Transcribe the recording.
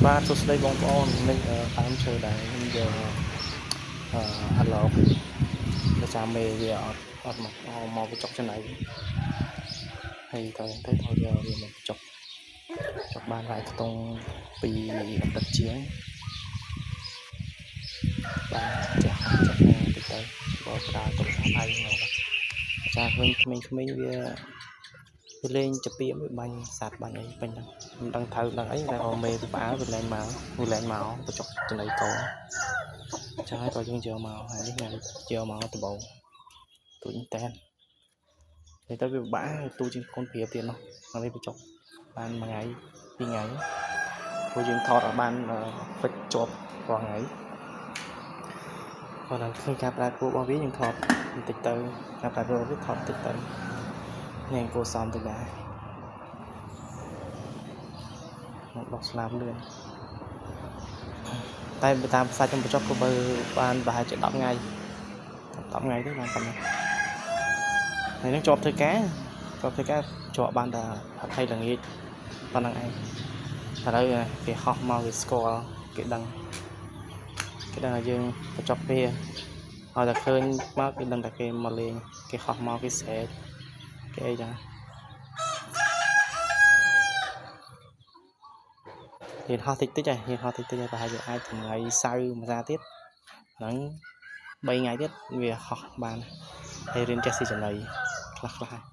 បាទសួស្តីបងប្អូននេះដើមឈើដែលខ្ញុំយកអាឡុកដោយសារមេវាអត់មកបញ្ចុកចំណៃហើយតើទៅទៅយកវាមកបញ្ចុកចុកបានរ៉ៃខ្ទង់ពីអាទិត្យជាងបាទចេះចេះតិចទៅបើប្រើទូរស័ព្ទដៃមកចាវិញក្មេងៗវាវាលេងចពីវាបាញ់សัตว์បាញ់អីពេញហ្នឹងមិនដឹងត្រូវដឹងអីតែក៏មេវាផ្អើលវាលែងមកវាលែងមកបញ្ចុកចំណីកូនចឹងហើយក៏យើងយកមកហើយនេះថ្ងៃយកមកដំបូងទូចតែនតែទៅវាពិបាកទូជាងកូនព្រាបទៀតនោះហើយបញ្ចុកបានមួយថ្ងៃពីរថ្ងៃព្រោះយើងថតឲ្យបានហ្វិចជាប់រាល់ថ្ងៃគាត់នឹងឃើញការប្រែប្រួលរបស់វាយើងថតបន្តិចទៅការប្រែប្រួលវាថតបន្តិចទៅនេះគួរសមទៅដែរមកដោះស្លាប់លឿនតែតាមសាច់ខ្ញុំបញ្ចុះក៏បើបានប្រហែលជា10ថ្ងៃ10ថ្ងៃទេបានប៉ុណ្ណេះហើយនឹងជាប់ធ្វើការជាប់ធ្វើការជាប់បានតែ20ល្ងាចប៉ុណ្ណឹងឯងតែឥឡូវគេហោះមកគេស្គាល់គេដឹងគេដឹងថាយើងបញ្ចុះវាឲ្យតែឃើញមកគេដឹងតែគេមកលេងគេហោះមកគេស្រែកគេអីចឹងរៀនហោះតិចតិចហើយរៀនហោះតិចតិចហើយប្រហែលជាអាចថ្ងៃសៅរ៍មួយសាទៀតហ្នឹង3ថ្ងៃទៀតវាហោះបានហើយរៀនចេះស៊ីចំណីខ្លះខ្លះហើយ